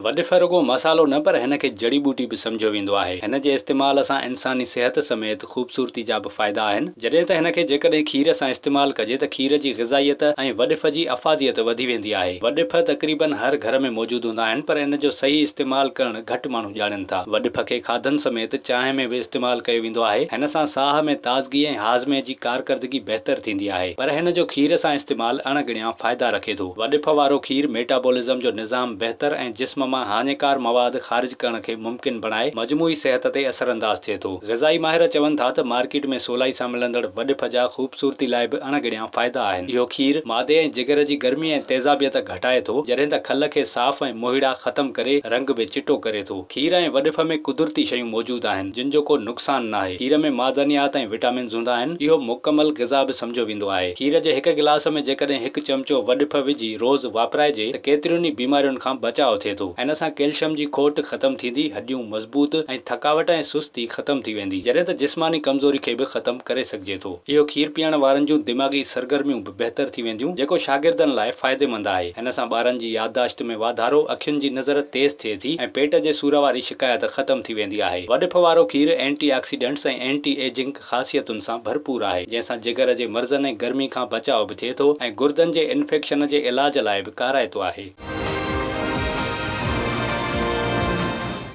وڏف رڳو مصالحو نه پر هن کي جڙي ٻوٽي به سمجهيو ويندو آهي. هن جي استعمال سان انساني صحت سميت خوبصورتي جا به فائدا آهن. جڏهن ته هن کي جيڪڏهن کير سان استعمال ڪجي ته کير جي غذائيت ۽ وڏف جي افاديت وڌي ويندي آهي. وڏف تقريبن هر گهر ۾ موجود هوندا آهن پر ان جو صحيح استعمال ڪرڻ گهٽ ماڻهو ڄاڻين ٿا. وڏف کي کاڌن سميت چانهه ۾ به استعمال ڪيو ويندو آهي. هن سان ساهه ۾ تازگي ۽ هاضمي جي ڪارڪردگي بهتر ٿيندي آهي. پر هن جو کير سان استعمال اڻ ڳڻيا فائدا رکي ٿو. وڏف وارو کير ميٽابولزم جو نظام بهتر ۽ جسم مان هاڃيڪار مواد خارج ڪرڻ کي ممڪن بڻائي مجموعي صحت تي اثرانداز ٿئي ٿو. غذائي ماهر چون ٿا ته مارڪيٽ ۾ سولائي سان ملندڙ وڏف جا خوبصورتي لاء به اڻ ڳڻيا فائدا آهن. اهو کير معدي ۽ جگر جي گرمي ۽ تيزابيت گهٽائي ٿو، جڏهن ته کل کي صاف ۽ موهيڙا ختم ڪري رنگ به چٽو ڪري ٿو. کير ۽ وڏف ۾ قدرتي شيون موجود آهن، جن جو ڪو نقصان ناهي. کير ۾ معدنيات ۽ وٽامنز هوندا آهن. اهو مڪمل غذا به سمجهيو ويندو آهي. کير جي هڪ گلاس ۾ جيڪڏهن هڪ چمچو وڏف وجهي روز واپرائجي ته ڪيترين ئي بيمارين کان بچاء ٿئي ٿو. ان سان ڪيلشم جي کوٽ ختم ٿيندي، هڏيون مضبوط ۽ ٿڪاوٽ ۽ سستي ختم ٿي ويندي، جڏهن ته جسماني ڪمزوري کي به ختم ڪري سگهجي ٿو. اهو کير پيئڻ وارن جون دماغي سرگرميون به بهتر ٿي وينديون، جيڪو شاگردن لاء فائديمند آهي. ان سان ٻارن جي يادداشت ۾ واڌارو، اکين جي نظر تيز ٿئي ٿي ۽ پيٽ جي سور واري شڪايت ختم ٿي ويندي آهي. وڏف وارو کير اينٽي آڪسيڊنٽس ۽ اينٽي ايجنگ خاصيتن سان ڀرپور آهي، جنهن سان جگر جي مرضن ۽ گرمي کان بچاء به ٿئي ٿو ۽ گردن جي انفيڪشن جي علاج لاء به ڪارائتو آهي.